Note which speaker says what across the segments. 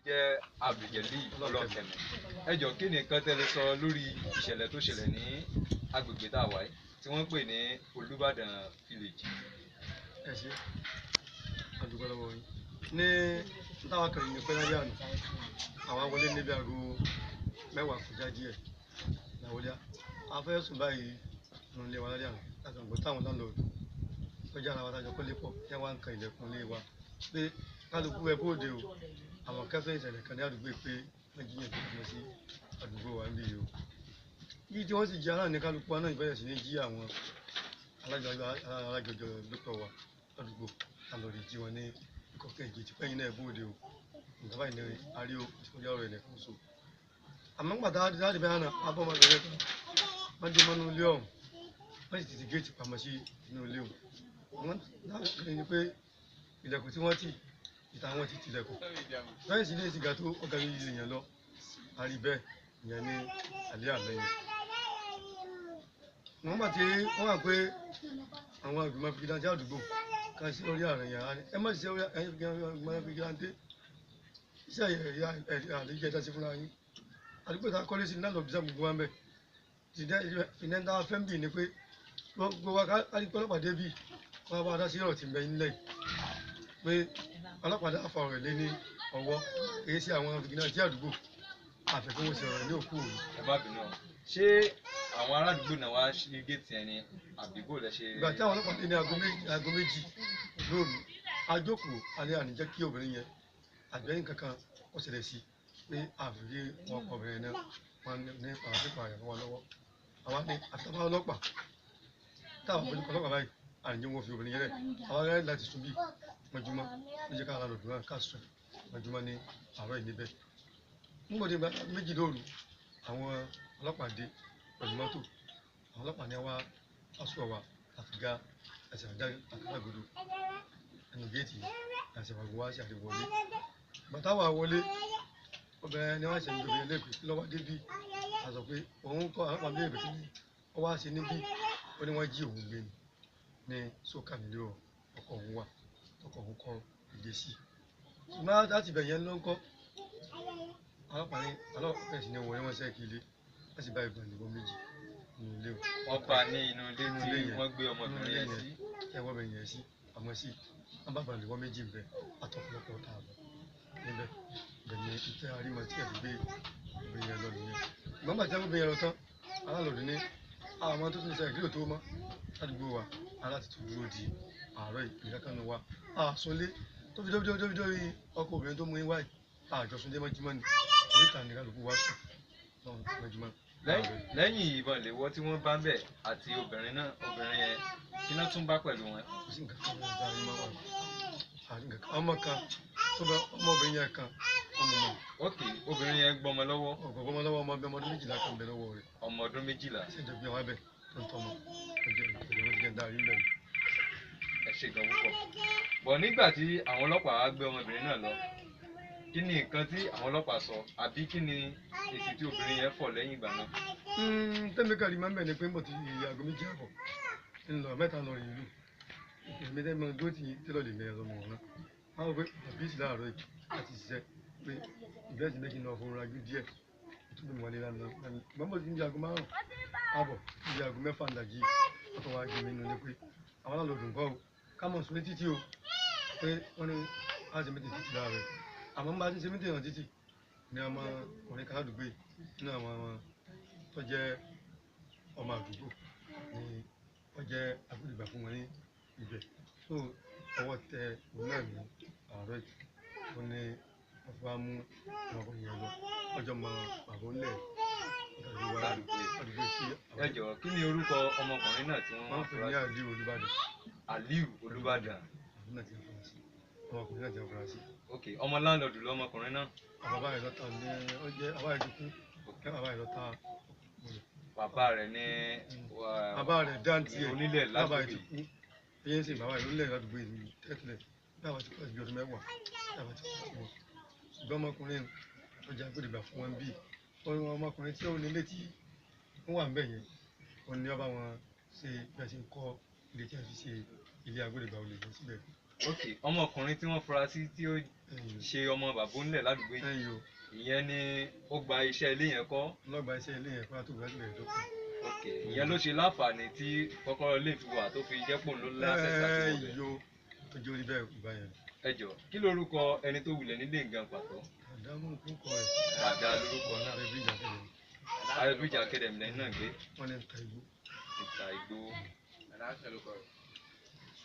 Speaker 1: Jẹ́ Abdulgelil Ọlọ́kẹ̀mí. Ẹ jọ̀ọ́, kí ni nǹkan tẹ́ lè sọ lórí ìṣẹ̀lẹ̀ tó ṣẹlẹ̀ ní agbègbè tá a wà yìí tí wọ́n ń pè ní Olúbàdàn village?
Speaker 2: Ẹ ṣe, àdúgbò lọ́wọ́ yín. Ní táwa kan ní pẹ́ lálẹ́ àná, àwa wọlé níbi aago 10 kọjá díẹ̀ làwọlé. A fẹ́ sùn báyìí nínú ilé wa lálẹ́ àná láti ọ̀gbọ́n táwọn landlord tọ́jú ara wa tájọ kọ́lé pọ̀ ní wá ń kan ilẹ̀kùn ilé wa pé kálukú ẹ bóde o, àwọn kẹfẹ́ ìṣẹ̀lẹ̀ kan ní àdúgbò yìí pé wọ́n jíyàn tó kọ́ sí àdúgbò wa ń bí yìí o. Bí tí wọ́n sì jí aláàní, kálukú wa náà ìbẹ̀rẹ̀ sí ní jí àwọn alájọjọ lópọ̀ wa ládùúgbò alọ́ọ̀rì jí wọn ní ìkọ̀kẹ́ ìjì tí pẹ́yìn náà bóde o, nǹkan báyìí ní arí o ìṣòro ọ̀rọ̀ ilẹ̀kùn so. Àmọ́ nígbà tá a dé bẹ́ẹ̀ náà, abọ́mọbìnrin kan wọ́n dé mọ́nú ilé ọ̀hún, wọ́n sì ti géètì pamọ́ sí inú ilé ọ̀hún. Wọ́n dáhùn ní pé ilẹ̀kùn tí wọ́n tì ìta, wọn ti tilẹ̀kùn fẹ́ǹsì ilé ìsìgá tó ọ̀gá mi yìí yẹn lọ àrí bẹ́ẹ̀ ìyẹn ní àlẹ́ àná yẹn. Wọ́n bá ti wọ́n wà pé àwọn ìgbìmọ̀ fìgìláńtì àdúgbò kan sí orí àrùn yẹn, ẹ má ṣiṣẹ́ orí ìgbìmọ̀ fìgìláńtì, iṣẹ́ àlejò ẹ̀dá sí fúnra yín. Àdúgbò tá a kọ́lé sí náà lọ bí sáà gbogbo wa ń bẹ̀ ìdẹ́ta fẹ́ ń bì ní pé gbogbo wa ká ní ọlọ́pàá débì kó wá bá dá sí ọ̀rọ̀ tí ń bẹ nílẹ̀ yìí, pé ọlọ́pàá dá fa ọ̀rọ̀ lé ní ọwọ́ èyí sí àwọn fìgìláńtì àdúgbò àfẹ́kọ́ wọn sì ọ̀rọ̀ ní òkú òru.
Speaker 1: Ẹ má bínú ọ, ṣé àwọn aládùúgbò náà wá sí géètì yẹn ni àbí bó lẹ ṣe?
Speaker 2: Ìgbà tí àwọn ọlọ́pàá dé ní aago 2 lóru, ajókòó alẹ́ àníjẹ́ kí obìnrin yẹn àgbẹ̀yìn kankan ó ṣẹlẹ̀ sí pé àfìrí wọn kọ obìnrin náà wọn ní pàápàá rẹ̀ wọn lọ́wọ́. Àwa ní àtàwọn ọlọ́pàá táwọn fojú kan ọlọ́pàá báyìí àníjẹ́ wọn fi obìnrin yẹn lẹ̀. Àwa rẹ̀ láti sùn bíi mọ́júmọ́ ló jẹ́ ká ara lòdùn náà ká sùn mọ́júmọ́ ní àárọ̀ yìí níbẹ̀. Nígbà tí 2 lóru, àwọn ọlọ́pàá dé pẹ̀lú mọ́tò. Àwọn ọlọ́pàá ní wá aṣọ wa àti ga ẹsẹ̀ àgádágodo ẹnu géètì àti àwọn wá sí àdìwọlé. Bàtà wà wọlé, obìnrin ni wọ́n ṣe ń gbé lẹ́kọ̀ọ́ lọ́wọ́ débí. A sọ pé òun kọ́ àwọn ọlọ́pàá bíi kí ni ó wá sí níbí. Ó ní wọ́n jí òun gbé ní sókà nílé ọkọ òun wà, ọkọ òun kọ́ ìgbésí. Ṣùgbọ́n láti ibẹ̀ yẹn ló ń kọ́ ọlọ́pàá ní ọlọ́pàá bẹ̀rẹ̀ sí ní wọlé, wọ́n ṣẹ́ẹ̀kì ilé, wọ́n sì bá ìbọn ìbọn 2 nínú ilé o.
Speaker 1: Wọ́n bá ní inú ilé
Speaker 2: Inú
Speaker 1: tí
Speaker 2: ilé yẹn.
Speaker 1: wọ́n gbé ọmọbìnrin yẹn sí?
Speaker 2: Ẹ wọ́n bẹ̀rẹ̀ yẹn sí àmọ́ sí wọ́n bá ìbọn ìbọn 2 ń bẹ àtọ̀pọ̀lọpọ̀ tá a bọ̀ níbẹ̀. Bẹ̀ ni ìtẹ́ àrímọ tí ẹ̀ fi gbé obìnrin yẹn lọ nìyẹn. Ìgbọ́n bàtí wọ́n gbé yẹn lọ tán, alálòdì ní àwọn tó tún ṣe ìkìlò tó mọ́ ládùúgbò wa aláti tún dúró di àárọ̀ ìpínlẹ̀ kan wa àsọlé tó fi dóbi dóbi dóbi ọkọ obìnrin tó mú yín wáyé àjọsùn dé mọ́júmọ́ ni oríta ní kálukú wá sùn náà mọ́júmọ́.
Speaker 1: Lẹ́yìn ìbọn ìléwọ́ tí wọ́n bá ń bẹ̀ àti obìnrin náà, obìnrin yẹn, kí náà tún bá pẹ̀lú wọn?
Speaker 2: Kò sí nǹkan kan náà dáa máa wà àrí nǹkan kan. Ọmọ kan tó bẹ ọmọbìnrin yẹn kan ọmọ mọ.
Speaker 1: Ok, obìnrin yẹn gbọ́mọ lọ́wọ́?
Speaker 2: Ọ̀gọ̀gọ́ ọmọ lọ́wọ́, ọmọ ọdún 12 kan bẹ lọ́wọ́ rẹ̀.
Speaker 1: Ọmọ ọdún 12.
Speaker 2: Ṣé ìjọba wọn bẹ tó ń tọmọ ọjọ́ ìjọba ti jẹ́ dáa rí mbẹ́.
Speaker 1: Ẹ ṣe gan púpọ̀. Bọ̀ nígbà tí àwọn ọlọ́pàá wá gbé ọmọbìnrin náà lọ, kí ni nǹkan tí àwọn ọlọ́pàá sọ àbí kí ni èsì tí obìnrin yẹn fọ̀ lẹ́yìn ìgbà náà?
Speaker 2: Tẹ́mi kan rí máa ń bẹ̀ ni pé mo ti aago 2:30 ńlọ mẹ́ta lọ rìn ìlú èmi tẹ́mi dúró tí tẹ́lọ̀ lè mẹ́rin ọmọ náà wọ́n rò pé àbísí láàárọ̀ yìí láti ṣiṣẹ́ pé ìbẹ́sì méjì náà fún rajú díẹ̀ tó bí mo wọlé lánàá. Ṣùgbọ́n mo ti ń di aago 5:30 ń di aago 6 ìdájí, wọ́n tún wá gbé mi nínú ilé pé àwọn alálòdùn kọ́ o, ká mọ̀ sùn ní títì o, pé wọ́n ní á ṣe méjì títì láàárọ̀ yìí. Àmọ́ bá a ti ṣe méjì náà títì ní ọmọ ọkùnrin kan ládùúgbò yìí nínú àwọn tó jẹ́ ọmọ àdúgbò ni wọ́n jẹ́ agbódegbà fún wọn ní ibẹ̀. So ọwọ́ tẹ òun náà ní àárọ̀ yìí, ó ní wọ́n fi wá mú ọmọkùnrin yẹn lọ ọjọ́ mọ bàbá ńlẹ̀ àdúgbò wa àdúgbò tí.
Speaker 1: Ẹ jọ̀ọ́, kí ni orúkọ ọmọkùnrin náà tí
Speaker 2: wọ́n
Speaker 1: wọ́n
Speaker 2: ń pè ní Aliu Olúbàdàn.
Speaker 1: Aliu Olúbàdàn.
Speaker 2: Òun náà ti ń fura sí, ọmọkùnrin náà ti ń fura sí.
Speaker 1: Ok, ọmọ láńlọ́ọ̀dù lọmọkùnrin náà?
Speaker 2: Bàbá rẹ̀ lọ́ta ní ó jẹ́ bàbá rẹ̀ ti kú, bàbá rẹ̀ lọ́ta.
Speaker 1: Bàbá rẹ̀ ní
Speaker 2: Bàbá rẹ̀ dáńtì ẹ̀.
Speaker 1: Onílẹ̀
Speaker 2: Bàbá rẹ̀ ti
Speaker 1: ládùúgbò
Speaker 2: kú eyín sì bàbá rẹ̀ onílẹ̀ ládùúgbò yìí tẹ́tẹ̀lẹ̀. Bàbá ti kú láti bí ọdún 10 bàbá ti kú fún wọn. Ṣùgbọ́n ọmọkùnrin ọjà gbòdìgbà fún wọn bíi wọn ọmọkùnrin tí ó ní létí wọn wà ń bẹ̀ yẹn, wọn ní ọba wọn ṣe bí a ṣe ń kọ́ ilé tí a fi ṣe ilé agbódegbà olè yẹn síbẹ̀.
Speaker 1: Ok, ọmọkùnrin tí wọ́n fura sí tí ó
Speaker 2: Ẹ̀yìn o.
Speaker 1: ṣe ọmọ bàbá ńlẹ̀ ládùúgbò yìí,
Speaker 2: Ẹ̀yìn o.
Speaker 1: ìyẹn ni ó gba iṣẹ́ ilé yẹn kọ́.
Speaker 2: Lọ́gba iṣẹ́ ilé yẹn kó tó gbà sílẹ̀ dókun.
Speaker 1: Ok, ìyẹn ló ṣe láǹfààní tí kọ́kọ́rọ́ ilé fi wà tó fi jẹ́ pòun ló láṣẹ àti wọbẹ̀.
Speaker 2: Ẹ̀yìn o, ojú orí bẹ́ẹ̀ ìgbà yẹn.
Speaker 1: Ẹ jọ, kí lorúkọ ẹni tó wulẹ̀ nílé nǹkan pàtó?
Speaker 2: Àdámù kúkọ rẹ̀.
Speaker 1: Dàda lorúkọ náà.
Speaker 2: Ààrẹ bíjà tẹ̀lé.
Speaker 1: Ayọ̀bíjà Academy lẹ́yìn náà gbé.
Speaker 2: Wọ́n ní ta igbó.
Speaker 1: Ìta igbó.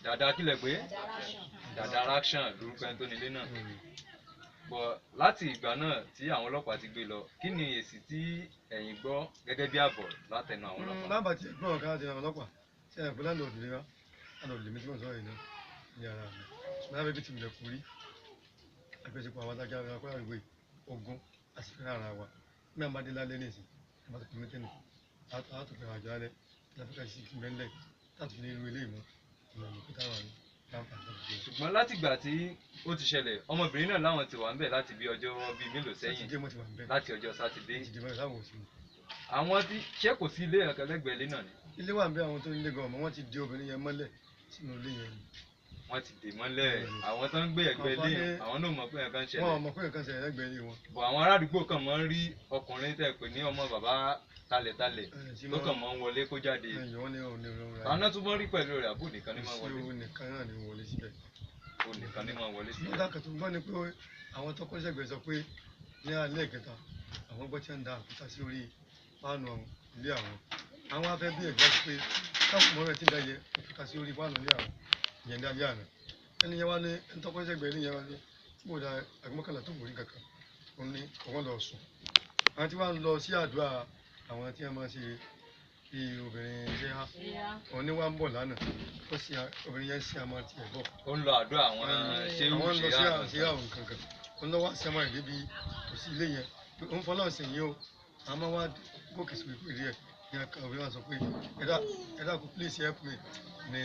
Speaker 1: Dàda kílẹ̀ pé Dàda Action lorúkọ ẹni tó nílé náà. Bọ̀ láti ìgbà náà tí àwọn ọlọ́pàá ti gbé lọ, kí ni èsì tí ẹ̀yin gbọ́ gẹ́gẹ́ bí àbọ̀ látẹnu àwọn ọlọ́pàá?
Speaker 2: Lábàá tí ẹ̀gbọ́n ọ̀gá àti àwọn ọlọ́pàá ṣe ẹ̀kọ́ láńlọ́ọ̀dù lè wá, láńlọ́ọ̀dù lèmi tí mò ń sọ̀rọ̀ yìí náà ní ara mi. Ṣùgbọ́n lábẹ́ bí ti wulẹ̀ kú rí, àgbẹ̀sẹ̀pọ̀ àwọn adájọ́ àwọn akọ́lá ìwé ogun a sì fẹ́ràn ara wa. Ní àwọn adé lálẹ́ nìsín, ẹ bá tó pè mí tẹ́nu, á tó pè àjọ alẹ́, láfíríkà sí ti mẹ́lẹ̀, láti fi ní irú ilé ìmọ̀, ìmọ̀ òkúta wà ní láǹfààní láti gbé.
Speaker 1: Ṣùgbọ́n látìgbà tí ó ti ṣẹlẹ̀, ọmọbìnrin náà láwọn ti wà ńbẹ̀ láti bí ọjọ́ bíi mélòó sẹ́yìn.
Speaker 2: Sátidé mo ti wà ńbẹ̀.
Speaker 1: Láti ọjọ́ Sátidé.
Speaker 2: Sátidé mo ti sáwọn òsì.
Speaker 1: Àwọn tí ṣé kò sí ilé ẹ̀kan lẹ́gbẹ̀ẹ́ ilé náà ni?
Speaker 2: Ilé wà ńbẹ̀, àwọn tó ń lé gan ọmọ wọn ti di obìnrin yẹn mọ́lẹ̀ sínú ilé yẹn ni.
Speaker 1: Wọ́n ti dè mọ́lẹ̀. Àwọn tó ń gbé ẹ̀gbẹ́ ilé yẹn, àwọn náà mọ̀ pé nǹkan ṣẹlẹ̀.
Speaker 2: Wọn ò mọ̀ pé nǹkan ṣẹlẹ̀ lẹ́gbẹ̀ẹ́ ilé wọn.
Speaker 1: Bọ̀ àwọn ará àdúgbò kan máa ń rí ọkùnrin tẹ̀ pé ní ọmọ bàbá talẹ̀talẹ̀ tó kàn máa ń wọlé kó jáde.
Speaker 2: Ẹ̀yìn wọn ní òun ní òun rà.
Speaker 1: Àwọn náà tún mọ́ rí pẹ̀lú rẹ̀, àbò nìkan ní máa
Speaker 2: Sí
Speaker 1: wọlé.
Speaker 2: òun nìkan náà ni wọlé síbẹ̀.
Speaker 1: Òun nìkan ní máa wọlé síbẹ̀.
Speaker 2: Nígbà kan tó gbọ́ ni pé àwọn tó kọ́ sẹ́gbẹ̀ẹ́ sọ pé ní alẹ́ ìkẹta àwọn gbọ́ tí ń da òkúta sí orí páànù ilé àwọn. Àwọn afẹ́ bí ẹ̀gbẹ́ pé káwọn ọmọ rẹ̀ ti da yẹ òkúta sí orí páànù ilé àwọn ìyẹn ní alẹ́ àná. Ẹni yẹn wá ní ẹni tó kọ́ sẹ́gbẹ̀ẹ́ ilé yẹn wá ní kó da agbọ́kànlá tó wòrí kankan òun ní òun lọ sùn. Àwọn tí wọ́n ń lọ sí àdúrà àwọn tí wọ́n máa ń ṣe bí obìnrin ṣe há òun ní wá ń bọ̀ lánàá ó sì obìnrin yẹn ń ṣe àmọ́ tiẹ̀ bọ̀.
Speaker 1: Ó ń lọ àdúrà àwọn ṣéwù.
Speaker 2: Àwọn ń lọ sí
Speaker 1: ṣe
Speaker 2: àwọn àwọn kankan òun lọ wá sí àmọ́ ìdíbi kò sí ilé yẹn òun fọlọ́ ọ̀sẹ̀ yìí o àwọn máa wá gòkè sí ìpè díẹ̀ ní aka obìnrin wa sọ pé ẹ̀dá ẹ̀dá kò please help me ní